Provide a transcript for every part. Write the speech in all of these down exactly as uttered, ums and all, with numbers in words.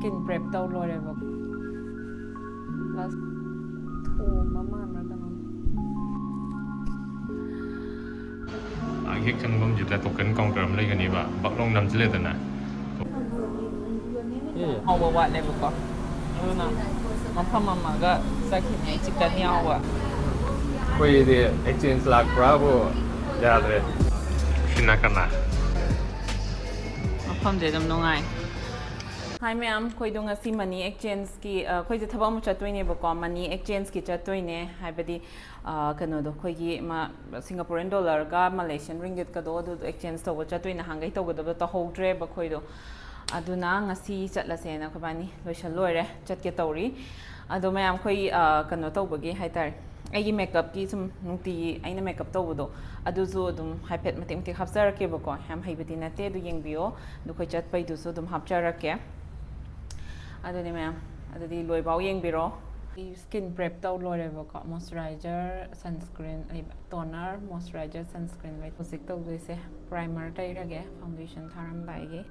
Skin prep ꯇꯧ ꯂꯣꯏꯔꯦꯕ꯫ Plus ꯊꯣꯝꯕ ꯃꯥꯟꯕ꯭ꯔꯥ ꯀꯩꯅꯣꯝ꯫ ꯑꯥ, ꯍꯦꯛ ꯆꯪꯐꯝꯁꯤꯗ ꯇꯣꯀꯟ ꯀꯥꯎꯟꯇꯔ ꯑꯃ ꯂꯩꯒꯅꯦꯕ, ꯕꯛ ꯂꯥꯎ ꯅꯝꯁꯤꯜꯂꯦꯗꯅ꯫ ꯍꯥꯎꯕ ꯋꯥꯠꯂꯦꯕꯀꯣ, ꯑꯗꯨꯅ ꯃꯐꯝ ꯑꯃꯒ ꯆꯠꯈꯤꯕꯅꯦ ꯆꯤꯛꯀꯟ ꯌꯥꯎꯕ꯫ ꯑꯩꯈꯣꯏꯗꯤ ꯑꯦꯛꯆꯦꯟꯖ ꯂꯥꯛꯄ꯭ꯔꯥꯕꯨ ꯌꯥꯗ꯭ꯔꯦ꯫ ꯁꯤꯅ ꯀꯅꯥ? ꯃꯐꯝꯗꯤ ꯑꯗꯨꯝ ꯅꯨꯡꯉꯥꯏ꯫ ꯍꯥꯏ ꯃꯌꯥꯝ, ꯑꯩꯈꯣꯏꯗꯣ ꯉꯁꯤ ꯃꯅꯤ ꯑꯦꯛꯆꯦꯟꯖꯀꯤ, ꯑ, ꯑꯩꯈꯣꯏꯁꯦ ꯊꯕꯛ ꯑꯃ ꯆꯠꯇꯣꯏꯅꯦꯕꯀꯣ, ꯃꯅꯤ ꯑꯦꯛꯆꯦꯟꯖꯀꯤ ꯆꯠꯇꯣꯏꯅꯦ꯫ ꯍꯥꯏꯕꯗꯤ, ꯑ, ꯀꯩꯅꯣꯗꯣ, ꯑꯩꯈꯣꯏꯒꯤ ꯃ-, ꯁꯤꯡꯒꯥꯄꯨꯔꯤꯌꯟ ꯗꯣꯂꯔꯒ ꯃꯂꯦꯁꯤꯌꯟ ꯔꯤꯡꯒꯤꯠꯀꯗꯣ ꯑꯗꯨꯗꯣ ꯑꯦꯛꯆꯦꯟꯖ ꯇꯧꯕ ꯆꯠꯇꯣꯏꯅꯦ꯫ ꯅꯍꯥꯟꯈꯩ ꯇꯧꯒꯗꯕꯗꯣ ꯇꯧꯍꯧꯗ꯭ꯔꯦꯕ ꯑꯩꯈꯣꯏꯗꯣ꯫ ꯑꯗꯨꯅ ꯉꯁꯤ ꯆꯠꯂꯁꯦꯅ ꯑꯩꯈꯣꯏꯕꯥꯅꯤ ꯂꯣꯏꯁꯜ ꯂꯣꯏꯔꯦ, ꯆꯠꯀꯦ ꯇꯧꯔꯤ꯫ ꯑꯗꯣ ꯃꯌꯥꯝ, ꯑꯩꯈꯣꯏ, ꯑ, ꯀꯩꯅꯣ ꯇꯧꯕꯒꯤ ꯍꯥꯏꯇꯥꯔꯦ, ꯑꯩꯒꯤ ꯃꯦꯀꯞꯀꯤ ꯁꯨꯝ ꯅꯨꯡꯇꯤꯒꯤ ꯑꯩꯅ ꯃꯦꯀꯞ ꯇꯧꯕꯗꯣ, ꯑꯗꯨꯁꯨ ꯑꯗꯨꯝ ꯍꯥꯏꯐꯦꯠ ꯃꯇꯦꯛ ꯃꯇꯦꯛ ꯍꯥꯞꯆꯔꯛꯀꯦꯕꯀꯣ꯫ ꯌꯥꯝ ꯍꯩꯕꯗꯤ ꯅꯠꯇꯦ, ꯑꯗꯨ ꯌꯦꯡꯕꯤꯌꯣ꯫ ꯑꯗꯨ ꯑꯩꯈꯣꯏ ꯆꯠꯄꯩꯗꯨꯁꯨ ꯑꯗꯨꯝ ꯍꯥꯞꯆꯔꯛꯀꯦ꯫ ꯑꯗꯨꯅꯦ ꯃꯌꯥꯝ, ꯑꯗꯨꯗꯤ ꯂꯣꯏꯐꯥꯎ ꯌꯦꯡꯕꯤꯔꯣ꯫ ꯑꯩ ꯁ꯭ꯀꯤꯟ ꯄ꯭ꯔꯦꯞ ꯇꯧ ꯂꯣꯏꯔꯦꯕꯀꯣ꯫ ꯃꯣꯏꯆꯔꯥꯏꯖꯔ, ꯁꯟꯁꯀ꯭ꯔꯤꯟ, ꯑꯩ ꯇꯣꯅꯔ, ꯃꯣꯏꯆꯔꯥꯏꯖꯔ, ꯁꯟꯁꯀ꯭ꯔꯤꯟ ꯂꯩ꯫ ꯍꯧꯖꯤꯛ ꯇꯧꯗꯣꯏꯁꯦ ꯄ꯭ꯔꯥꯏꯃꯔ ꯇꯩꯔꯒꯦ, ꯐꯥꯎꯟꯗꯦꯁꯟ ꯊꯥꯔꯝꯗꯥꯏꯒꯤ꯫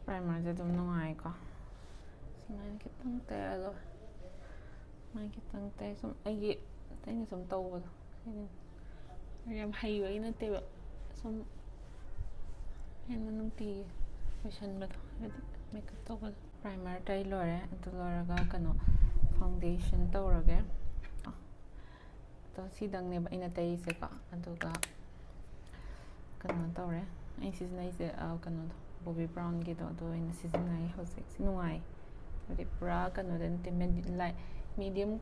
ꯄ꯭ꯔꯥꯏꯃꯔꯁꯦ ꯑꯗꯨꯝ ꯅꯨꯡꯉꯥꯏꯀꯣ꯫ ꯁꯨꯃꯥꯏꯅ ꯈꯤꯇꯪ ꯇꯩꯔꯒ, ꯁꯨꯃꯥꯏꯅ ꯈꯤꯇꯪ ꯇꯩ꯫ ꯁꯨꯝ ꯑꯩꯒꯤ ꯑꯩꯅ ꯁꯨꯝ ꯇꯧꯕꯗꯣ, ꯁꯤꯅꯤ꯫ ꯌꯥꯝ ꯍꯩꯕꯒꯤ ꯅꯠꯇꯦꯕ, ꯁꯨꯝ ꯍꯦꯟꯅ ꯅꯨꯡꯇꯤꯒꯤ ꯂꯣꯏꯁꯟꯕꯗꯣ, ꯍꯥꯏꯗꯤ ꯃꯦꯀꯞ ꯇꯧꯕꯗꯣ꯫ ꯄ꯭ꯔꯥꯏꯃꯔ ꯇꯩ ꯂꯣꯏꯔꯦ꯫ ꯑꯗꯨ ꯂꯣꯏꯔꯒ ꯀꯩꯅꯣ, ꯐꯥꯎꯟꯗꯦꯁꯟ ꯇꯧꯔꯒꯦ꯫ ꯑꯗꯣ ꯁꯤꯗꯪꯅꯦꯕ ꯑꯩꯅ ꯇꯩꯔꯤꯁꯦꯀꯣ꯫ ꯑꯗꯨꯒ ꯀꯩꯅꯣ ꯇꯧꯔꯦ, ꯑꯩꯅ ꯁꯤꯖꯤꯟꯅꯔꯤꯁꯦ, ꯑ, ꯀꯩꯅꯣꯗꯣ, ꯕꯣꯕꯤ ꯕ꯭ꯔꯥꯎꯟꯒꯤꯗꯣ, ꯑꯗꯨ ꯑꯣꯏꯅ ꯁꯤꯖꯤꯟꯅꯩ ꯍꯧꯖꯤꯛ꯫ ꯁꯤ ꯅꯨꯡꯉꯥꯏ, ꯍꯥꯏꯗꯤ ꯄꯨꯔꯥ ꯀꯩꯅꯣꯗ ꯅꯠꯇꯦ, ꯃꯦꯗꯤ-, ꯂꯥꯏ-, ꯃꯤꯗꯤꯌꯝ,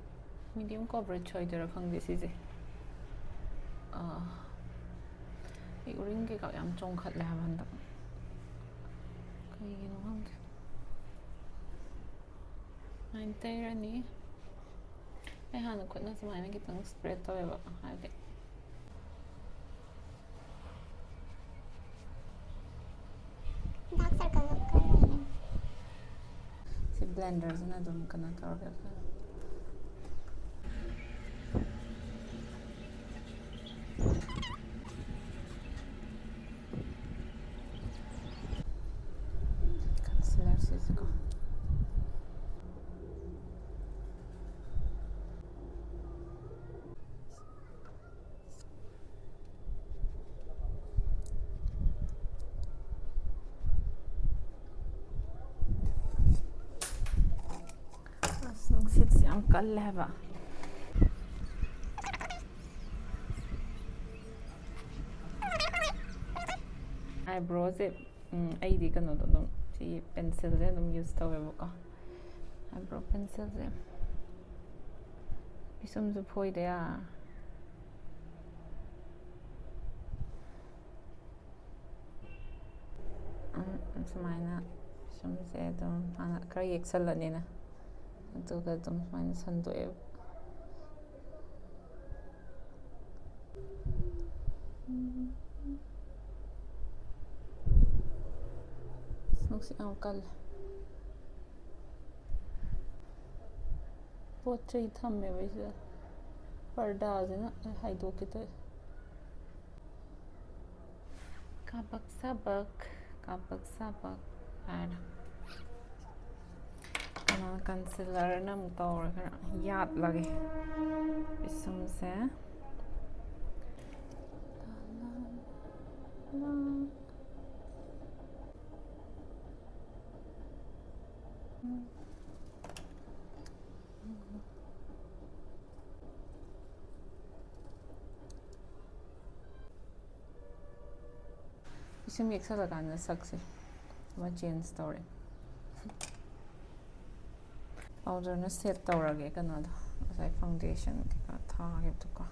ꯃꯤꯗꯤꯌꯝ ꯀꯣꯚꯔꯦꯖ ꯑꯣꯏꯗꯣꯏꯔꯥ ꯈꯪꯗꯦ ꯁꯤꯁꯦ꯫ ꯑ, ꯑꯩ ꯎꯔꯤꯡ ꯀꯩꯀꯥ ꯌꯥꯝ ꯆꯣꯡꯈꯠꯂꯦ ꯍꯥꯏꯕ ꯍꯟꯗꯛ, ꯀꯩꯒꯤꯅꯣ ꯈꯪꯗꯦ꯫ ꯁꯨꯃꯥꯏꯅ ꯇꯩꯔꯅꯤ꯫ ꯑꯩ ꯍꯥꯟꯅ ꯈꯨꯠꯅ ꯁꯨꯃꯥꯏꯅ ꯈꯤꯇꯪ ꯁ꯭ꯄ꯭ꯔꯦꯗ ꯇꯧꯋꯦꯕ, ꯍꯥꯏꯗꯤ ꯗꯥꯔꯛ ꯁꯔꯀꯜ ꯈꯔ ꯂꯩꯌꯦ꯫ ꯁꯤ ꯕ꯭ꯂꯦꯟꯗꯔꯁꯤꯅ ꯑꯗꯨꯝ ꯀꯩꯅꯣ ꯇꯧꯔꯒ Colourꯁꯤꯁꯨꯀꯣ꯫ ꯑꯁ, ꯅꯨꯡꯁꯤꯠꯁꯦ ꯌꯥꯝ ꯀꯜꯂꯦ ꯍꯥꯏꯕ꯫ Eyebrowꯁꯦ, ꯎꯝ, ꯑꯩꯗꯤ ꯀꯩꯅꯣꯗꯣ ꯑꯗꯨꯝ, ꯁꯤ pencilꯁꯦ ꯑꯗꯨꯝ use ꯇꯧꯋꯦꯕꯀꯣ꯫ Eyebrow pencilꯁꯦ꯫ ꯄꯤꯁꯨꯝꯁꯨ ꯐꯣꯏꯗ ꯌꯥ-, ꯎꯝ, ꯁꯨꯃꯥꯏꯅ ꯄꯤꯁꯨꯝꯁꯦ ꯑꯗꯨꯝ ꯍꯥꯟꯅ ꯈꯔ ꯌꯦꯛꯁꯜꯂꯅꯤꯅ, ꯑꯗꯨꯒ ꯑꯗꯨꯝ ꯁꯨꯃꯥꯏꯅ ꯁꯟꯗꯣꯛꯑꯦꯕ꯫ ꯎꯝ꯫ ꯑꯁ, ꯅꯨꯡꯁꯤꯠ ꯌꯥꯝ ꯀꯜꯂꯦ꯫ ꯄꯣꯠ ꯆꯩ ꯊꯝꯃꯦꯕ ꯑꯩꯁꯤꯗ꯫ ꯄꯔꯗꯥꯁꯤꯅ ꯑꯩ ꯍꯥꯏꯗꯣꯛꯀꯦ ꯇꯧꯋꯦ꯫ ꯀꯥꯕꯛ ꯁꯥꯕꯛ, ꯀꯥꯕꯛ ꯁꯥꯕꯛ ꯍꯥꯏꯅ꯫ ꯀꯩꯅꯣ, concealerꯅ ꯑꯃꯨꯛ ꯇꯧꯔꯒ ꯌꯥꯠꯂꯒꯦ ꯄꯤꯁꯨꯝꯁꯦ꯫ ꯄꯤꯁꯨꯝ ꯌꯦꯛꯁꯜꯂꯀꯥꯟꯗ ꯁꯛꯁꯦ ꯑꯃ change ꯇꯧꯔꯦ꯫ Powderꯅ set ꯇꯧꯔꯒꯦ ꯀꯩꯅꯣꯗꯣ, ꯉꯁꯥꯏ foundation ꯀꯩꯀꯥ ꯊꯥꯈꯤꯕꯗꯣꯀꯣ꯫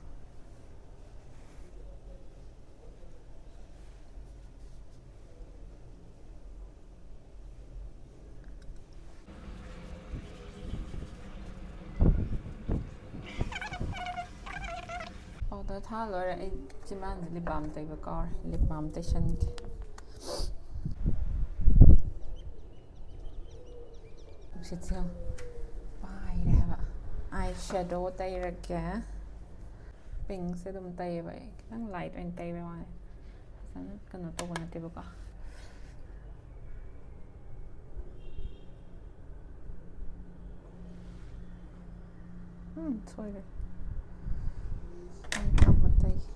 Powder ꯊꯥ ꯂꯣꯏꯔꯦ꯫ ꯑꯩ ꯆꯤꯝꯕꯥꯟꯁꯦ lip balm ꯇꯩꯕ ꯀꯥꯎꯔꯦ꯫ Lip balm ꯇꯩꯁꯟꯒꯦ꯫ ꯅꯨꯡꯁꯤꯠꯁꯦ ꯌꯥꯝ ꯄꯥꯏꯔꯦ ꯍꯥꯏꯕ꯫ Eye shadow ꯇꯩꯔꯒꯦ꯫ Pinkꯁꯦ ꯑꯗꯨꯝ ꯇꯩꯌꯦꯕ ꯑꯩ꯫ ꯈꯤꯇꯪ light ꯑꯣꯏꯅ ꯇꯩꯕꯩ ꯋꯥꯅꯤ꯫ ꯐꯖꯅ ꯀꯩꯅꯣ ꯇꯧꯕ ꯅꯠꯇꯦꯕꯀꯣ꯫ ꯎꯝ, ꯁꯣꯏꯔꯦ꯫ ꯑꯩ ꯊꯝꯃ ꯇꯩꯒꯦ꯫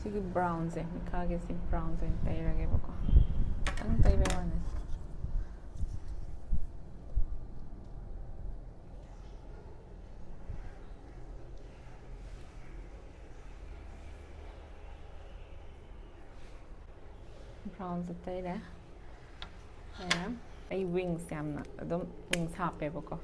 ꯁꯤꯒꯤ brownꯁꯦ, ꯃꯤꯈꯥꯒꯤ ꯁꯤ brownꯁꯦ ꯑꯣꯏꯅ ꯇꯩꯔꯒꯦꯕꯀꯣ꯫ ꯈꯤꯇꯪ ꯇꯩꯕꯩ ꯋꯥꯅꯤ꯫ Brownꯁꯦ ꯇꯩꯔꯦ꯫ ꯇꯩꯔꯦ꯫ ꯑꯩ wings ꯌꯥꯝꯅ ꯑꯗꯨꯝ wings ꯍꯥꯞꯄꯦꯕꯀꯣ꯫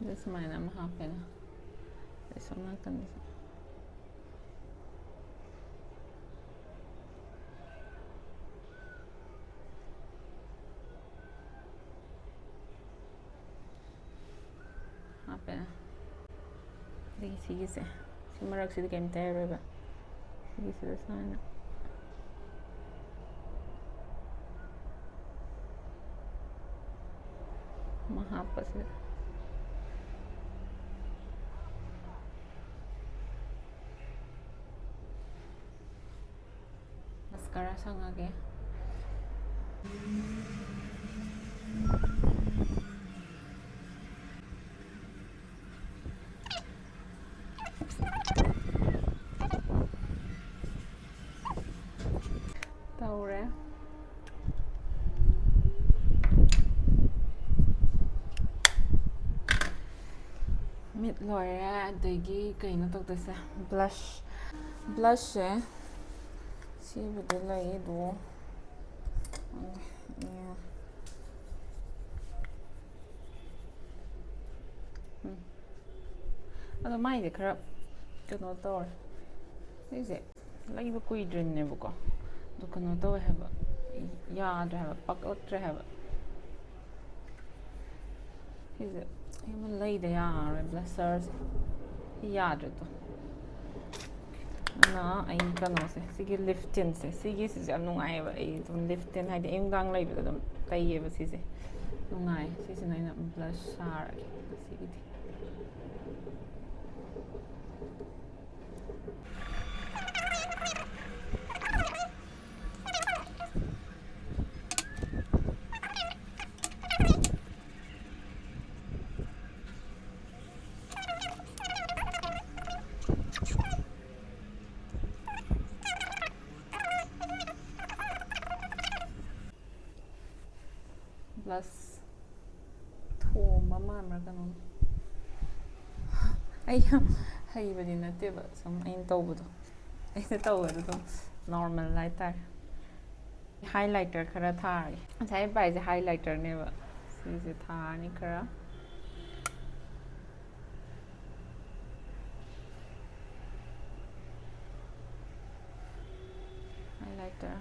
ꯑꯗꯨ ꯁꯨꯃꯥꯏꯅ ꯑꯃ ꯍꯥꯞꯄꯦꯅ꯫ ꯑꯗꯩ ꯁꯣꯝ ꯅꯥꯀꯟꯗꯁꯨ꯫ ꯍꯥꯞꯄꯦ꯫ ꯑꯗꯒꯤ ꯁꯤꯒꯤꯁꯦ, ꯁꯤ ꯃꯔꯛꯁꯤꯗꯤ ꯀꯩꯝꯇ ꯌꯥꯔꯣꯏꯕ꯫ ꯁꯤꯒꯤꯁꯤꯗ ꯁꯨꯃꯥꯏꯅ ꯑꯃ ꯍꯥꯞꯄꯁꯤꯗ꯫ Mascara ꯁꯪꯉꯒꯦ꯫ ꯇꯧꯔꯦ꯫ ꯃꯤꯠ ꯂꯣꯏꯔꯦ꯫ ꯑꯗꯒꯤ ꯀꯩꯅꯣ ꯇꯧꯗꯣꯏꯁꯦ? Blush꯫ Blushꯁꯦ ꯁꯤꯕꯨꯗꯤ ꯂꯩ ꯑꯗꯣ, ꯎꯝ꯫ ꯑꯗꯣ ꯃꯥꯏꯁꯦ ꯈꯔ ꯀꯩꯅꯣ ꯇꯧꯔꯦ꯫ ꯁꯤꯁꯦ ꯂꯩꯕ ꯀꯨꯏꯗ꯭ꯔꯤꯕꯅꯦꯕꯀꯣ꯫ ꯑꯗꯣ ꯀꯩꯅꯣ ꯇꯧꯋꯦ ꯍꯥꯏꯕ, ꯌꯥꯗ꯭ꯔꯦ ꯍꯥꯏꯕ, ꯄꯛꯂꯛꯇ꯭ꯔꯦ ꯍꯥꯏꯕ꯫ ꯁꯤꯁꯦ ꯑꯩ ꯑꯃ ꯂꯩꯗ ꯌꯥꯔꯔꯣꯏ, blusherꯁꯦ꯫ ꯁꯤ ꯌꯥꯗ꯭ꯔꯦ ꯇꯣ꯫ ꯑꯗꯨꯅ ꯑꯩ ꯀꯩꯅꯣꯁꯦ, ꯁꯤꯒꯤ lip tintꯁꯦ, ꯁꯤꯒꯤꯁꯤꯁꯨ ꯌꯥꯝ ꯅꯨꯡꯉꯥꯏꯌꯦꯕ꯫ ꯑꯩ ꯑꯗꯨꯝ lip tint ꯍꯥꯏꯗꯤ ꯑꯌꯨꯛ ꯅꯨꯡꯗꯥꯡ ꯂꯩꯕꯗ ꯑꯗꯨꯝ ꯇꯩꯌꯦꯕ ꯁꯤꯁꯦ꯫ ꯅꯨꯡꯉꯥꯏ꯫ ꯁꯤꯁꯤꯅ ꯑꯩꯅ ꯕ꯭ꯂꯁ ꯁꯥꯔꯒꯦ ꯉꯁꯤꯒꯤꯗꯤ꯫ ꯕ꯭ꯂꯁ ꯊꯣꯝꯕ ꯃꯥꯟꯕ꯭ꯔꯥ ꯀꯩꯅꯣꯝ꯫ ꯑꯩ ꯌꯥꯝ ꯍꯩꯕꯗꯤ ꯅꯠꯇꯦꯕ, ꯁꯨꯝ ꯑꯩꯅ ꯇꯧꯕꯗꯣ, ꯑꯩꯅ ꯇꯧꯕꯗꯣ ꯑꯗꯨꯝ ꯅꯣꯔꯃꯦꯜ ꯍꯥꯏꯇꯥꯔꯦ꯫ ꯍꯥꯏꯂꯥꯏꯇꯔ ꯈꯔ ꯊꯥꯔꯒꯦ꯫ ꯉꯁꯥꯏ ꯄꯥꯏꯁꯦ ꯍꯥꯏꯂꯥꯏꯇꯔꯅꯦꯕ꯫ ꯁꯤꯁꯦ ꯊꯥꯔꯅꯤ ꯈꯔ꯫ ꯍꯥꯏꯂꯥꯏꯇꯔ꯫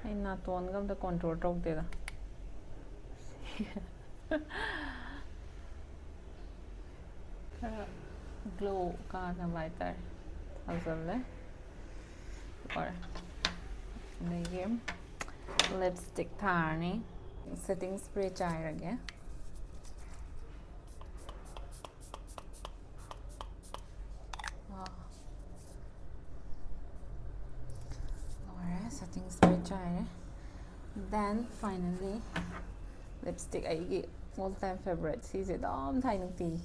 ꯑꯩ ꯅꯥꯇꯣꯟꯒ ꯑꯝꯇ ꯀꯣꯟꯇ꯭ꯔꯣꯜ ꯇꯧꯗꯦꯗ꯫ ꯈꯔ ꯒ꯭ꯂꯣ ꯀꯥꯅꯕ ꯍꯥꯏꯇꯥꯔꯦ꯫ ꯊꯥꯖꯜꯂꯦ꯫ ꯂꯣꯏꯔꯦ꯫ ꯑꯗꯒꯤ ꯂꯤꯞꯁꯇꯤꯛ ꯊꯥꯔꯅꯤ꯫ ꯁꯦꯇꯤꯡ ꯁ꯭ꯄ꯭ꯔꯦ ꯆꯥꯏꯔꯒꯦ꯫ ꯂꯣꯏꯔꯦ, ꯁꯦꯇꯤꯡ ꯁ꯭ꯄ꯭ꯔꯦ ꯆꯥꯏꯔꯦ꯫ Then finally ꯂꯤꯞꯁꯇꯤꯛ, ꯑꯩꯒꯤ all time favourite꯫ ꯁꯤꯁꯦ ꯑꯗꯨꯝ ꯊꯥꯏ ꯅꯨꯡꯇꯤꯒꯤ꯫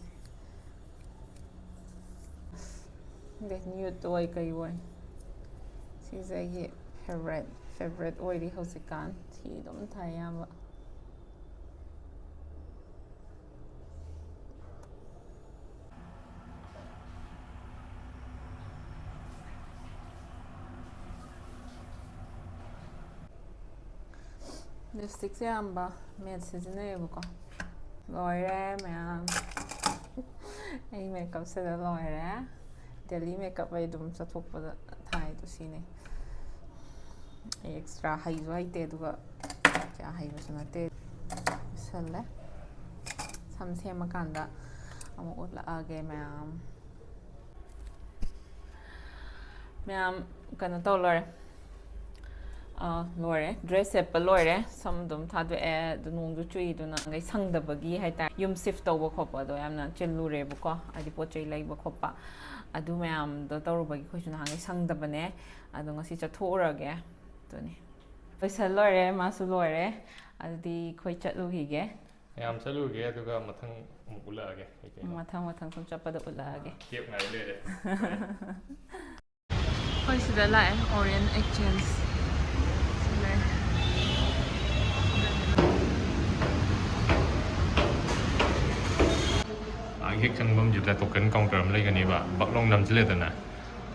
ꯈꯪꯗꯦ, ꯅ꯭ꯌꯨꯠ ꯑꯣꯏ ꯀꯩ ꯑꯣꯏ꯫ ꯁꯤꯁꯦ ꯑꯩꯒꯤ ꯐꯦꯕꯣꯔꯥꯏꯠ, ꯐꯦꯕꯣꯔꯥꯏꯠ ꯑꯣꯏꯔꯤ ꯍꯧꯖꯤꯛꯀꯥꯟ꯫ ꯁꯤ ꯑꯗꯨꯝ ꯊꯥꯏ ꯑꯌꯥꯝꯕ꯫ ꯂꯤꯞꯁꯇꯤꯛꯁꯦ ꯑꯌꯥꯝꯕ ꯃꯦꯠ ꯁꯤꯖꯤꯟꯅꯩꯌꯦꯕꯀꯣ꯫ ꯂꯣꯏꯔꯦ ꯃꯌꯥꯝ꯫ ꯑꯩ ꯃꯦꯀꯞꯁꯤꯗ ꯂꯣꯏꯔꯦ꯫ ꯗꯦꯂꯤ ꯃꯦꯀꯞ ꯑꯩ ꯑꯗꯨꯝ ꯆꯠꯊꯣꯛꯄꯗ ꯊꯥꯏꯗꯣ ꯁꯤꯅꯦ꯫ ꯑꯩ ꯑꯦꯛꯁꯇ꯭ꯔꯥ ꯍꯩꯁꯨ ꯍꯩꯇꯦ, ꯑꯗꯨꯒ ꯀꯌꯥ ꯍꯩꯕꯁꯨ ꯅꯠꯇꯦ꯫ ꯂꯣꯏꯁꯜꯂꯦ꯫ ꯁꯝ ꯁꯦꯝꯃꯀꯥꯟꯗ ꯑꯃꯨꯛ ꯎꯠꯂꯛꯑꯒꯦ ꯃꯌꯥꯝ꯫ ꯃꯌꯥꯝ ꯀꯩꯅꯣ ꯇꯧ ꯂꯣꯏꯔꯦ꯫ ꯑꯥ, ꯂꯣꯏꯔꯦ꯫ ꯗ꯭ꯔꯦꯁ ꯁꯦꯠꯄ ꯂꯣꯏꯔꯦ꯫ ꯁꯝ ꯑꯗꯨꯝ ꯊꯥꯗꯣꯛꯑꯦ꯫ ꯑꯗꯨ ꯅꯣꯡꯁꯨ ꯆꯨꯏꯗꯨꯅ ꯉꯩ ꯁꯪꯗꯕꯒꯤ ꯍꯥꯏꯇꯥꯔꯦ꯫ ꯌꯨꯝ ꯁꯤꯐ ꯇꯧꯕ ꯈꯣꯠꯄ ꯑꯗꯣ ꯌꯥꯝꯅ ꯆꯤꯜꯂꯨꯔꯦꯕꯀꯣ꯫ ꯍꯥꯏꯗꯤ ꯄꯣꯠ ꯆꯩ ꯂꯩꯕ ꯈꯣꯠꯄ꯫ ꯑꯗꯨ ꯃꯌꯥꯝꯗꯣ ꯇꯧꯔꯨꯕꯒꯤ ꯑꯩꯈꯣꯏꯁꯨ ꯅꯍꯥꯟꯈꯩ ꯁꯪꯗꯕꯅꯦ꯫ ꯑꯗꯣ ꯉꯁꯤ ꯆꯠꯊꯣꯛꯎꯔꯒꯦ꯫ ꯑꯗꯨꯅꯤ꯫ ꯂꯣꯏꯁꯜ ꯂꯣꯏꯔꯦ, ꯃꯥꯁꯨ ꯂꯣꯏꯔꯦ꯫ ꯑꯗꯨꯗꯤ ꯑꯩꯈꯣꯏ ꯆꯠꯂꯨꯈꯤꯒꯦ꯫ ꯃꯌꯥꯝ ꯆꯠꯂꯨꯔꯒꯦ, ꯑꯗꯨꯒ ꯃꯊꯪ ꯑꯃꯨꯛ ꯎꯠꯂꯛꯑꯒꯦ꯫ ꯀꯩ ꯀꯩꯅꯣ? ꯃꯊꯪ ꯃꯊꯪ ꯁꯨꯝ ꯆꯠꯄꯗ ꯎꯠꯂꯛꯑꯒꯦ꯫ ꯀꯦꯞ ꯉꯥꯏ ꯂꯩꯔꯦ꯫ ꯑꯩꯈꯣꯏ ꯁꯤꯗ ꯂꯥꯛꯑꯦ, Orient Exchange꯫ ꯁꯤ ꯂꯩ꯫ ꯑꯥ, ꯍꯦꯛ ꯆꯪꯐꯝꯁꯤꯗ token counter ꯑꯃ ꯂꯩꯒꯅꯦꯕ꯫ ꯕꯛ ꯂꯥꯎ ꯅꯝꯁꯤꯜꯂꯦꯗꯅ,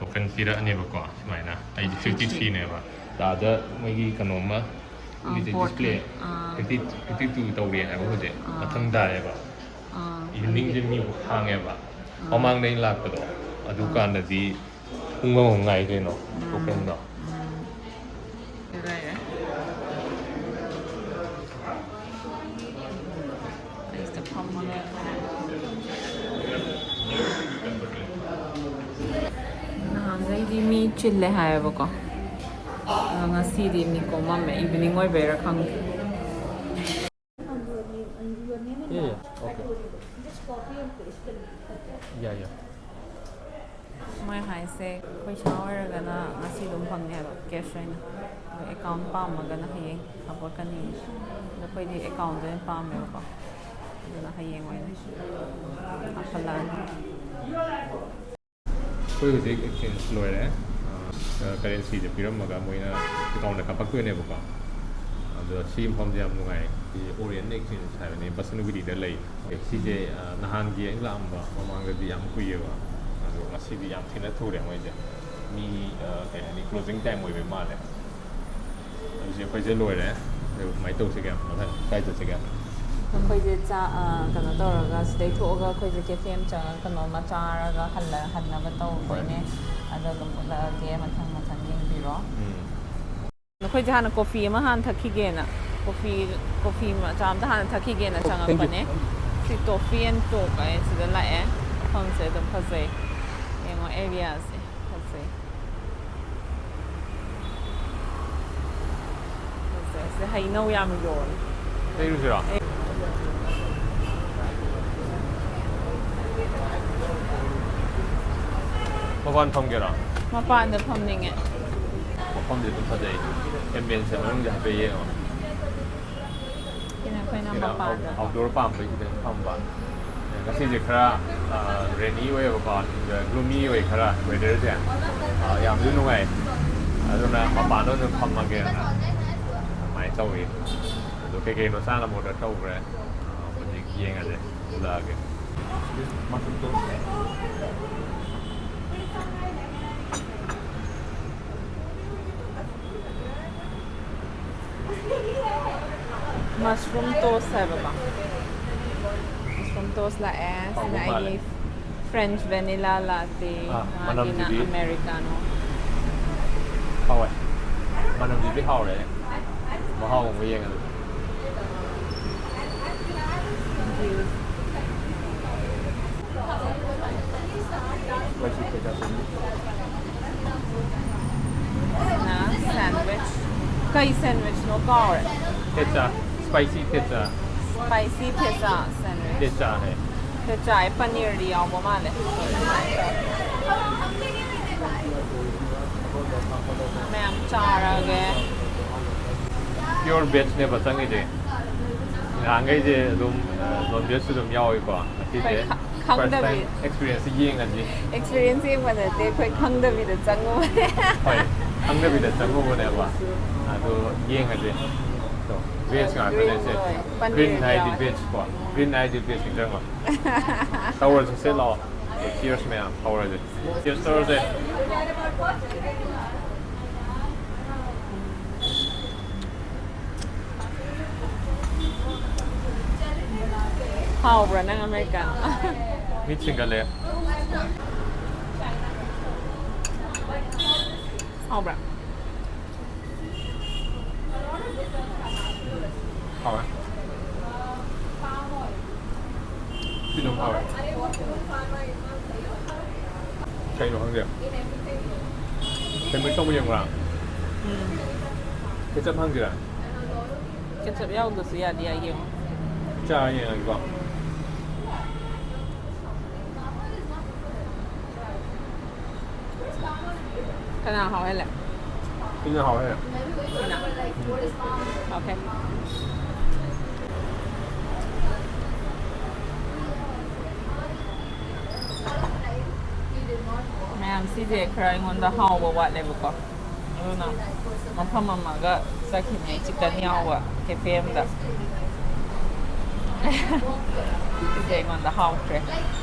token ꯄꯤꯔꯛꯑꯅꯦꯕꯀꯣ꯫ ꯁꯨꯃꯥꯏꯅ ꯑꯩꯗꯤ fifty three ꯅꯦꯕ꯫ ꯑꯥꯗ ꯃꯣꯏꯒꯤ ꯀꯩꯅꯣꯝꯃ ꯑꯥ, ꯎꯠꯂꯤꯁꯦ, board display ꯑꯃ꯫ ꯑꯥ꯫ Fifty, fifty two ꯇꯧꯔꯤ ꯍꯥꯏꯕ ꯍꯧꯖꯤꯛ꯫ ꯑꯥ꯫ ꯃꯊꯪ ꯇꯥꯔꯦꯕ꯫ ꯑꯥ, evening ꯁꯦ ꯑꯗꯨꯗꯤ ꯃꯤ ꯍꯥꯡꯉꯦꯕ꯫ ꯑꯥ꯫ ꯃꯃꯥꯡꯗ ꯑꯩꯅ ꯂꯥꯛꯄꯗꯣ, ꯑꯗꯨ ꯑꯥ꯫ ꯀꯥꯟꯗꯗꯤ ꯄꯨꯡ ꯑꯃꯃꯨꯛ ꯉꯥꯏ ꯀꯩꯅꯣ, ꯎꯝ꯫ Token ꯗꯣ꯫ ꯎꯝ꯫ ꯁꯤ ꯂꯩꯔꯦ꯫ ꯑꯩ ꯁꯤꯗ ꯐꯝꯃꯒꯦ꯫ ꯅꯍꯥꯟꯈꯩꯗꯤ ꯃꯤ ꯆꯤꯜꯂꯦ ꯍꯥꯏꯌꯦꯕꯀꯣ꯫ ꯑꯗꯣ ꯉꯁꯤꯗꯤ ꯃꯤ ꯀꯣꯝꯃꯝꯃꯦ꯫ Evening ꯑꯣꯏꯕꯩꯔꯥ ꯈꯪꯗꯦ꯫ Yeah, yeah, okay. Yeah, yeah. ꯃꯣꯏ ꯍꯥꯏꯁꯦ ꯄꯩꯁꯥ ꯑꯣꯏꯔꯒꯅ ꯉꯁꯤ ꯑꯗꯨꯝ ꯐꯪꯅꯤ ꯍꯥꯏꯕ, cash ꯑꯣꯏꯅ꯫ ꯑꯗꯣ account ꯄꯥꯝꯃꯒꯅ ꯍꯌꯦꯡ ꯍꯥꯞꯄꯛꯀꯅꯤ꯫ ꯑꯗꯣ ꯑꯩꯈꯣꯏꯗꯤ account ꯗ ꯑꯣꯏꯅ ꯄꯥꯝꯃꯦꯕꯀꯣ꯫ ꯑꯗꯨꯅ ꯍꯌꯦꯡ ꯑꯣꯏꯅ ꯍꯥꯞꯍꯜꯂꯛꯑꯅꯤ꯫ ꯑꯩꯈꯣꯏ ꯍꯧꯖꯤꯛ exchange ꯂꯣꯏꯔꯦ꯫ ꯑ, currency ꯁꯦ ꯄꯤꯔꯝꯃꯒ ꯃꯣꯏꯅ account ꯗ ꯀꯥꯞꯄꯛꯇꯣꯏꯅꯦꯕꯀꯣ꯫ ꯑꯗꯣ ꯁꯤ ꯃꯐꯝꯁꯦ ꯌꯥꯝ ꯅꯨꯡꯉꯥꯏ꯫ ꯁꯤ Orient Exchange ꯍꯥꯏꯕꯅꯤ, ꯕꯁꯅꯨꯒꯤꯔꯤꯗ ꯂꯩ꯫ ꯁꯤꯁꯦ, ꯑ, ꯅꯍꯥꯟꯒꯤ ꯑꯩꯅ ꯂꯥꯛꯑꯝꯕ ꯃꯃꯥꯡꯗꯗꯤ ꯌꯥꯝ ꯀꯨꯏꯌꯦꯕ꯫ ꯑꯗꯣ ꯉꯁꯤꯗꯤ ꯌꯥꯝ ꯊꯤꯅ ꯊꯨꯔꯦ ꯃꯣꯏꯁꯦ꯫ ꯃꯤ, ꯑ, ꯀꯩ ꯍꯥꯏꯅꯤ, closing time ꯑꯣꯏꯕꯩ ꯃꯥꯜꯂꯦ꯫ ꯑꯗꯨꯗꯤ ꯑꯩꯈꯣꯏꯁꯦ ꯂꯣꯏꯔꯦ꯫ ꯑꯗꯨ ꯀꯃꯥꯏꯅ ꯇꯧꯁꯤꯒꯦ? ꯃꯊꯪ ꯀꯥꯏ ꯆꯠꯁꯤꯒꯦ? ꯑꯩꯈꯣꯏꯁꯦ ꯆꯥ-, ꯑ, ꯀꯩꯅꯣ ꯇꯧꯔꯒ, ꯁꯤꯗꯩ ꯊꯣꯛꯑꯒ ꯑꯩꯈꯣꯏꯁꯦ cafe ꯑꯃ ꯆꯪꯉꯒ ꯀꯩꯅꯣꯝꯃ ꯆꯥꯔꯒ ꯍꯜꯂ-, ꯍꯟꯅꯕ ꯇꯧꯗꯣꯏꯅꯦ꯫ ꯍꯣꯏ꯫ ꯑꯗꯣ ꯑꯗꯨꯝ ꯎꯠꯂꯛꯑꯒꯦ, ꯃꯊꯪ ꯃꯊꯪ ꯌꯦꯡꯕꯤꯔꯣ꯫ ꯎꯝ꯫ ꯑꯩꯈꯣꯏꯁꯦ ꯍꯥꯟꯅ coffee ꯑꯃ ꯍꯥꯟꯅ ꯊꯛꯈꯤꯒꯦꯅ, coffee, coffee ꯃꯆꯥ ꯑꯝꯇ ꯍꯥꯟꯅ ꯊꯛꯈꯤꯒꯦꯅ ꯑꯣ, ꯆꯪꯉꯛꯄꯅꯦ꯫ Thank you꯫ ꯁꯤ Coffee and Talk ꯍꯥꯏ ꯁꯤꯗ ꯂꯥꯛꯑꯦ꯫ ꯃꯐꯝꯁꯦ ꯑꯗꯨꯝ ꯐꯖꯩ꯫ ꯌꯦꯡꯉꯣ, area ꯁꯦ ꯐꯖꯩ꯫ ꯍꯩꯅꯧ ꯌꯥꯝ ꯌꯣꯜꯂꯦ꯫ ꯂꯩꯔꯨꯁꯤꯔꯣ? ꯃꯄꯥꯟ ꯐꯝꯒꯦꯔꯣ? ꯃꯄꯥꯟꯗ ꯐꯝꯅꯤꯡꯉꯦ꯫ ꯃꯐꯝꯗꯤ ꯑꯗꯨꯝ ꯐꯖꯩ꯫ ꯑꯦꯝꯕꯤꯌꯦꯟꯁ ꯃꯅꯨꯡꯗ ꯍꯥꯏꯐꯦꯠ ꯌꯦꯡꯉꯣ꯫ ꯁꯤꯅ ꯑꯩꯈꯣꯏꯅ ꯁꯤꯅ ꯃꯄꯥꯟꯗ ꯑꯥꯎꯠꯗꯣꯔ ꯄꯥꯝꯕꯒꯤ ꯈꯤꯇꯪ ꯐꯝꯕ꯫ ꯉꯁꯤꯁꯦ ꯈꯔ ꯔꯦꯅꯤ ꯑꯣꯏꯌꯦꯕꯀꯣ, ꯒ꯭ꯂꯨꯃꯤ ꯑꯣꯏ ꯈꯔ ꯋꯦꯗꯔꯁꯦ꯫ ꯑꯥ, ꯌꯥꯝꯁꯨ ꯅꯨꯡꯉꯥꯏ꯫ ꯑꯗꯨꯅ ꯃꯄꯥꯟꯗ ꯑꯣꯏꯅ ꯐꯝꯃꯒꯦꯅ ꯑꯗꯨꯃꯥꯏꯅ ꯇꯧꯔꯤ꯫ ꯑꯗꯣ ꯀꯩ ꯀꯩꯅꯣ ꯆꯥꯅꯕ ꯑꯣꯔꯗꯔ ꯇꯧꯈ꯭ꯔꯦ꯫ ꯑꯥ, ꯍꯧꯖꯤꯛ ꯌꯦꯡꯉꯁꯦ, ꯎꯠꯂꯛꯑꯒꯦ꯫ ꯃꯁꯔꯨꯝ ꯇꯣꯁ ꯍꯥꯏꯕꯀꯣ꯫ ꯃꯁꯔꯨꯝ ꯇꯣꯁ ꯂꯥꯛꯑꯦ꯫ ꯁꯤꯅ ꯍꯥꯎꯕ ꯃꯥꯜꯂꯦ꯫ ꯑꯩꯒꯤ ꯐ꯭ꯔꯦꯟꯆ ꯚꯦꯅꯤꯂꯥ ꯂꯥꯇꯦ꯫ ꯑꯥ, ꯃꯥꯒꯤꯅ ꯃꯅꯝꯁꯤꯗꯤ ꯑꯃꯦꯔꯤꯀꯥꯅꯣ꯫ ꯍꯥꯎꯋꯦ꯫ ꯃꯅꯝꯁꯤꯗꯤ ꯍꯥꯎꯔꯦ꯫ ꯃꯍꯥꯎ ꯑꯃ ꯌꯦꯡꯉꯁꯦ꯫ ꯁꯤꯅ ꯁꯦꯟꯋꯤꯆ꯫ ꯀꯩ ꯁꯦꯟꯋꯤꯆꯅꯣ ꯀꯥꯎꯔꯦ꯫ ꯊꯦꯆꯥ, ꯁ꯭ꯄꯥꯏꯁꯤ ꯊꯦꯆꯥ꯫ ꯁ꯭ꯄꯥꯏꯁꯤ ꯊꯦꯆꯥ ꯁꯦꯟꯋꯤꯆ꯫ ꯊꯦꯆꯥ ꯍꯥꯏ꯫ ꯊꯦꯆꯥ ꯍꯥꯏ, ꯄꯅꯤꯔꯗꯤ ꯌꯥꯎꯕ ꯃꯥꯜꯂꯦ꯫ ꯃꯌꯥꯝ ꯆꯥꯔꯒꯦ꯫ ꯄꯤꯌꯣꯔ ꯚꯦꯖꯅꯦꯕ ꯆꯪꯉꯤꯁꯦ꯫ ꯅꯍꯥꯟꯈꯩꯁꯦ ꯑꯗꯨꯝ ꯅꯣꯟ ꯚꯦꯖꯁꯨ ꯑꯗꯨꯝ ꯌꯥꯎꯏꯀꯣ꯫ ꯉꯁꯤꯁꯦ ꯑꯩꯈꯣꯏ ꯈ- ꯐꯥꯔꯁ ꯈꯪꯗꯕꯤ꯫ ꯇꯥꯏꯝ ꯑꯦꯛꯁꯄꯤꯔꯤꯌꯦꯟꯁꯁꯦ ꯌꯦꯡꯉꯁꯤ꯫ ꯑꯦꯛꯁꯄꯤꯔꯤꯌꯦꯟꯁ ꯌꯦꯡꯕ ꯅꯠꯇꯦ, ꯑꯩꯈꯣꯏ ꯈꯪꯗꯕꯤꯗ ꯆꯪꯉꯨꯕꯅꯦ꯫ ꯍꯣꯏ, ꯈꯪꯗꯕꯤꯗ ꯆꯪꯉꯨꯕꯅꯦꯕ꯫ ꯑꯗꯣ ꯌꯦꯡꯉꯁꯦ꯫ ꯚꯦꯖ ꯉꯥꯛꯇꯅꯦ ꯁꯦ꯫ ꯍꯣꯏ, ꯄꯅꯤꯔ ꯒ꯭ꯔꯤꯟ ꯍꯥꯏꯗꯤ ꯌꯥꯎꯋꯦ꯫ ꯚꯦꯖ ꯀꯣ꯫ ꯒ꯭ꯔꯤꯟ ꯍꯥꯏꯗꯤ ꯚꯦꯖ ꯅꯤꯡꯁꯤꯡꯉꯣ꯫ ꯇꯧꯔꯁꯤ ꯁꯦ, ꯂꯥꯛꯑꯣ꯫ ꯆꯤꯌꯔꯁ ꯃꯌꯥꯝ ꯇꯧꯔꯁꯦ꯫ ꯆꯤꯌꯔꯁ ꯇꯧꯔꯁꯦ꯫ ꯍꯥꯎꯕ꯭ꯔꯥ ꯅꯪ ꯑꯃꯦꯔꯤꯀꯥꯅꯣ? ꯃꯤꯠ ꯁꯤꯡꯒꯠꯂꯦ꯫ ꯍꯥꯎꯕ꯭ꯔꯥ? ꯍꯥꯎꯋꯦ꯫ ꯁꯤ ꯑꯗꯨꯝ ꯍꯥꯎꯋꯦ꯫ ꯀꯩꯅꯣ ꯈꯪꯗꯦ꯫ ꯁꯦꯟꯋꯤꯆ ꯇꯧꯕ ꯌꯦꯡꯕ꯭ꯔꯥ? ꯎꯝ꯫ ꯀꯦꯆꯞ ꯍꯪꯁꯤꯔꯥ? ꯀꯦꯆꯞ ꯌꯥꯎꯗꯁꯨ ꯌꯥꯗꯤ ꯌꯥꯏ, ꯌꯦꯡꯉꯣ꯫ ꯆꯥ ꯌꯦꯡꯉꯒꯦꯀꯣ꯫ ꯀꯅꯥ ꯍꯥꯎꯍꯦꯜꯂꯦ? ꯁꯤꯅ ꯍꯥꯎꯋꯦ꯫ ꯁꯤꯅ? Okay. ꯃꯌꯥꯝ, ꯁꯤꯁꯦ ꯈꯔ ꯑꯩꯉꯣꯟꯗ ꯍꯥꯎꯕ ꯋꯥꯠꯂꯦꯕꯀꯣ, ꯑꯗꯨꯅ ꯃꯐꯝ ꯑꯃꯒ ꯆꯠꯈꯤꯅꯦ꯫ ꯆꯤꯛꯀꯟ ꯌꯥꯎꯕ ꯀꯦꯐꯦ ꯑꯃꯗ꯫ ꯁꯤꯁꯦ ꯑꯩꯉꯣꯟꯗ ꯍꯥꯎꯇ꯭ꯔꯦ,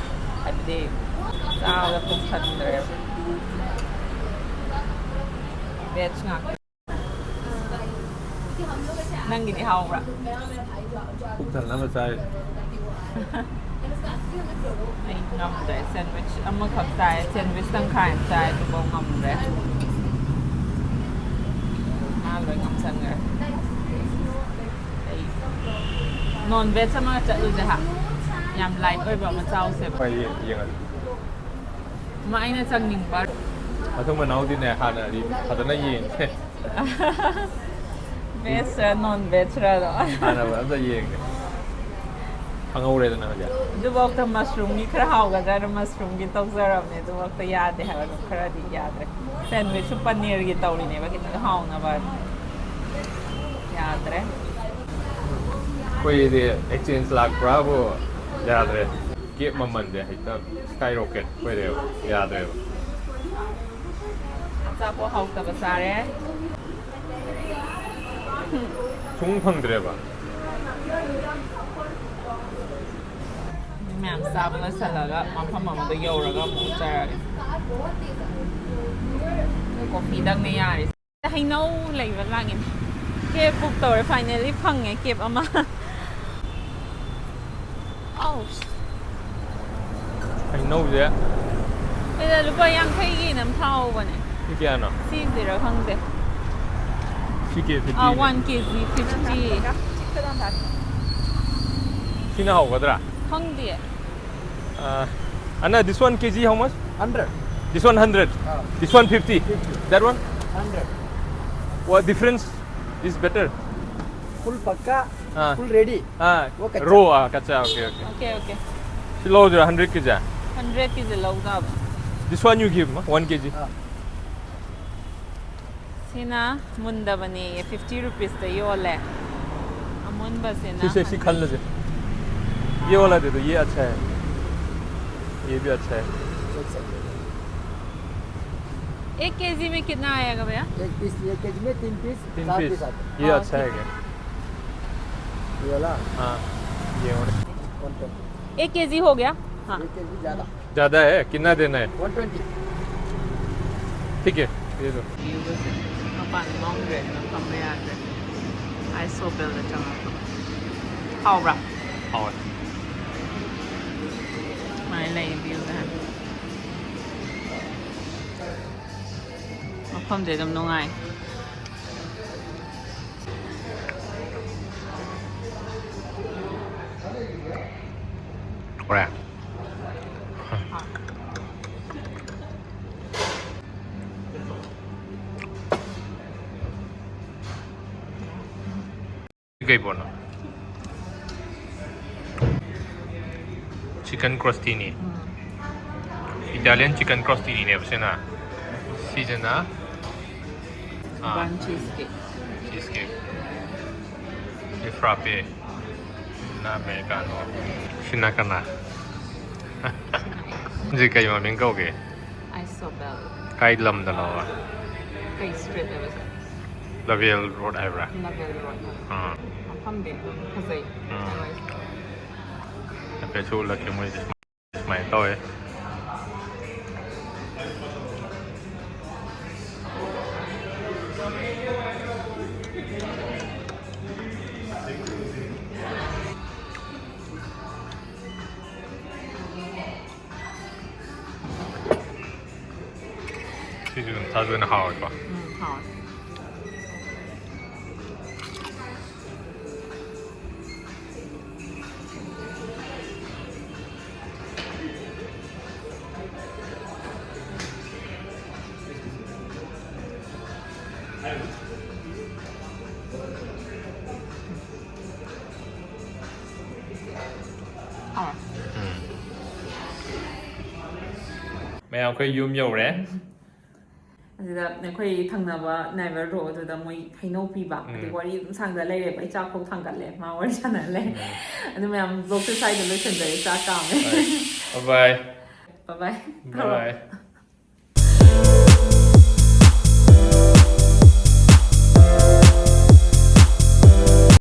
ꯍꯥꯏꯕꯗꯤ ꯆꯥꯕꯗ ꯄꯨꯛ ꯊꯟꯗ꯭ꯔꯦꯕ꯫ ꯚꯦꯖ ꯉꯥꯛꯇ꯫ ꯅꯪꯒꯤꯗꯤ ꯍꯥꯎꯕ꯭ꯔꯥ? ꯄꯨꯛ ꯊꯟꯅꯕ ꯆꯥꯏ꯫ ꯑꯩ ꯉꯝꯗ꯭ꯔꯦ, ꯁꯦꯟꯋꯤꯆ ꯑꯃꯈꯛ ꯆꯥꯏ, ꯁꯦꯟꯋꯤꯆ ꯇꯪꯈꯥꯏ ꯑꯃ ꯆꯥꯏ, ꯑꯗꯨꯐꯥꯎ ꯉꯝꯗ꯭ꯔꯦ꯫ ꯃꯥ ꯂꯣꯏ ꯉꯝꯁꯟꯈ꯭ꯔꯦ꯫ ꯑꯩ ꯅꯣꯟ ꯚꯦꯖ ꯑꯃ ꯆꯠꯂꯨꯁꯦ ꯍꯥ, ꯌꯥꯝ ꯂꯥꯏꯠ ꯑꯣꯏꯕ ꯑꯃ ꯆꯥꯎꯁꯦꯕ꯫ ꯍꯣꯏ, ꯌꯦꯡ- ꯌꯦꯡꯉꯁꯤ꯫ ꯑꯃ ꯑꯩꯅ ꯆꯪꯅꯤꯡꯕ꯫ ꯃꯊꯪ ꯃꯅꯥꯎꯗꯤꯅꯦ ꯍꯥꯟꯅꯗꯤ ꯐꯖꯅ ꯌꯦꯡꯒꯦ꯫ ꯚꯦꯖꯔ ꯅꯣꯟ ꯚꯦꯖꯔꯗꯣ꯫ ꯍꯥꯟꯅ ꯑꯝꯇ ꯌꯦꯡꯒꯦ꯫ ꯈꯪꯍꯧꯔꯦꯗꯅ ꯍꯧꯖꯤꯛ꯫ ꯑꯗꯨꯐꯥꯎꯗ ꯃꯁꯔꯨꯝꯒꯤ ꯈꯔ ꯍꯥꯎꯒꯗ꯭ꯔꯥꯅ ꯃꯁꯔꯨꯝꯒꯤ ꯇꯧꯖꯔꯕꯅꯦ, ꯑꯗꯨꯐꯥꯎꯗ ꯌꯥꯗꯦ ꯍꯥꯏꯕ, ꯑꯗꯨꯝ ꯈꯔꯗꯤ ꯌꯥꯗ꯭ꯔꯦ꯫ ꯁꯦꯟꯋꯤꯆꯁꯨ ꯄꯅꯤꯔꯒꯤ ꯇꯧꯔꯤꯅꯦꯕ, ꯈꯤꯇꯪ ꯍꯥꯎꯅꯕ꯫ ꯌꯥꯗ꯭ꯔꯦ꯫ ꯑꯩꯈꯣꯏꯗꯤ ꯑꯦꯛꯆꯦꯟꯖ ꯂꯥꯛꯄ꯭ꯔꯥꯕꯨ ꯌꯥꯗ꯭ꯔꯦ꯫ ꯀꯦꯞ ꯃꯃꯜꯁꯦ ꯍꯦꯛꯇ ꯁ꯭ꯀꯥꯏ ꯔꯣꯀꯦꯠ ꯑꯣꯏꯔꯦꯕ, ꯌꯥꯗ꯭ꯔꯦꯕ꯫ ꯑꯆꯥꯄꯣꯠ ꯍꯥꯎꯇꯕ ꯆꯥꯔꯦ꯫ ꯁꯨꯡ ꯐꯪꯗ꯭ꯔꯦꯕ꯫ ꯃꯤ ꯃꯌꯥꯝ ꯆꯥꯕ ꯂꯣꯏꯁꯜꯂꯒ ꯃꯐꯝ ꯑꯃꯗ ꯌꯧꯔꯒ ꯑꯃꯨꯛ ꯆꯥꯔꯒꯦ꯫ ꯀꯣꯐꯤꯗꯪꯅꯦ ꯌꯥꯔꯤꯁꯦ꯫ ꯍꯩꯅꯧ ꯂꯩꯕ ꯂꯥꯡꯉꯤꯅꯦ꯫ ꯀꯦꯞ ꯕꯨꯛ ꯇꯧꯔꯦ, ꯐꯥꯏꯅꯦꯜꯂꯤ ꯐꯪꯉꯦ ꯀꯦꯞ ꯑꯃ꯫ ꯑꯥꯎ꯫ ꯍꯩꯅꯧꯁꯦ꯫ ꯁꯤꯗ ꯂꯨꯄꯥ ꯌꯥꯡꯈꯩꯒꯤꯅ ꯑꯃ ꯊꯥꯍꯧꯕꯅꯦ꯫ ꯁꯤ ꯀꯌꯥꯅꯣ? ꯁꯤꯁꯤꯔ ꯈꯪꯗꯦ꯫ ꯁꯤ ꯀꯦ ꯐꯤꯐꯇꯤ꯫ ꯑꯥ, ꯋꯥꯟ ꯀꯦ ꯖꯤ ꯐꯤꯐꯇꯤ꯫ ꯁꯤꯅ ꯍꯧꯒꯗ꯭ꯔꯥ? ꯈꯪꯗꯦ꯫ Uh, Anna, this one K G how much? Hundred. This one hundred. Ah. This one fifty. Fifty. That one? Hundred. What difference is better? Full pakka, Ah. full ready. Ah, वो कच्चा। Raw, ah, कच्चा, okay, okay. Okay, okay. ꯁꯤ ꯂꯧꯗꯣꯏꯔꯥ? Hundred ꯀꯦ G? Hundred ꯀꯦ G ꯂꯧꯗꯕ. This one you give, one K G. हाँ। ꯁꯤꯅ ꯃꯨꯟꯗꯕꯅꯦꯌꯦ, fifty rupeesꯇ ꯌꯣꯜꯂꯦ꯫ ꯑꯃꯨꯟꯕꯁꯤꯅ ꯁꯤꯁꯦ ꯁꯤ ꯈꯜꯂꯁꯦ. ये वाला दे दो, ये अच्छा है. ये भी अच्छा है. एक केजी में कितना आएगा भैया? एक पीस, एक केजी में तीन पीस, तीन चार पीस. पीस आते हैं। ये हाँ, अच्छा है ठीक क्या? ये वाला हाँ, ये और वन ट्वेंटी। एक केजी हो गया. हाँ. एक केजी ज़्यादा। ज़्यादा है, कितना देना है? One twenty. ठीक है, ये दो. ꯃꯄꯥꯟ ꯃꯝꯈ꯭ꯔꯦ, ꯐꯝꯕ ꯌꯥꯗ꯭ꯔꯦ. ꯑꯥꯏꯁ ꯍꯣꯇꯦꯜꯗ ꯆꯪꯉꯛꯄ. ꯍꯥꯎꯕ꯭ꯔꯥ? ꯍꯥꯎꯋꯦ. ꯁꯨꯃꯥꯏꯅ ꯂꯩ viewꯁꯦ. ꯃꯐꯝꯁꯦ ꯑꯗꯨꯝ ꯅꯨꯡꯉꯥꯏ. ꯍꯣꯔꯦꯟ. ꯀꯩ ꯄꯣꯠꯅꯣ? Chicken crostinis. Italian chicken crostinisꯅꯦꯕ ꯁꯤꯅ. ꯁꯤꯁꯤꯅ, ꯑꯥ, Bun cheesecake. Cheesecake. ꯁꯤ frappe. ꯁꯤꯅ Americano. ꯁꯤꯅ ꯀꯅꯥ? ꯁꯤ ꯀꯩ ꯃꯃꯤꯡ ꯀꯧꯒꯦ? Isobel. ꯀꯥꯏ ꯂꯝꯗꯅꯣꯕ? ꯀꯩ street ꯍꯥꯏꯕꯁꯦ? Lovell Road ꯍꯥꯏꯕ꯭ꯔꯥ? Lovell Road. ꯑꯥ. ꯃꯐꯝꯗꯤ ꯑꯗꯨꯝ ꯐꯖꯩ. ꯎꯝ꯫ Otherwise, ꯍꯥꯏꯐꯦꯠꯁꯨ ꯎꯠꯂꯛꯀꯦ ꯃꯣꯏꯁꯦ. ꯁꯨꯃꯥꯏꯅ ꯇꯧꯋꯦ. ꯁꯤꯁꯨ ꯑꯗꯨꯝ ꯆꯥꯁꯨ ꯑꯣꯏꯅ ꯍꯥꯎꯋꯦꯀꯣ. ꯎꯝ, ꯍꯥꯎꯋꯦ. ꯃꯌꯥꯝ ꯑꯩꯈꯣꯏ ꯌꯨꯝ ꯌꯧꯔꯦ꯫ ꯑꯗꯨꯗ ꯑꯩꯈꯣꯏ ꯊꯪꯅꯕ ꯅꯥꯏꯕꯔꯗꯣ ꯑꯗꯨꯗ ꯃꯣꯏ ꯍꯩꯅꯧ ꯄꯤꯕ, ꯑꯗꯩ ꯋꯥꯔꯤ ꯑꯗꯨꯝ ꯁꯥꯡꯗ ꯂꯩꯔꯦꯕ꯫ ꯑꯩ ꯆꯥꯛ ꯐꯥꯎ ꯊꯥꯡꯒꯠꯂꯦ, ꯃꯥ ꯋꯥꯔꯤ ꯁꯥꯟꯅ ꯂꯩ꯫ ꯑꯗꯨ ꯃꯌꯥꯝ ꯕ꯭ꯂꯣꯛꯁꯦ ꯁ꯭ꯋꯥꯏꯗ ꯂꯣꯏꯁꯟꯖꯔꯦ꯫ ꯆꯥꯛ ꯀꯥꯝꯃꯦ꯫ Bye bye. Bye bye. Bye.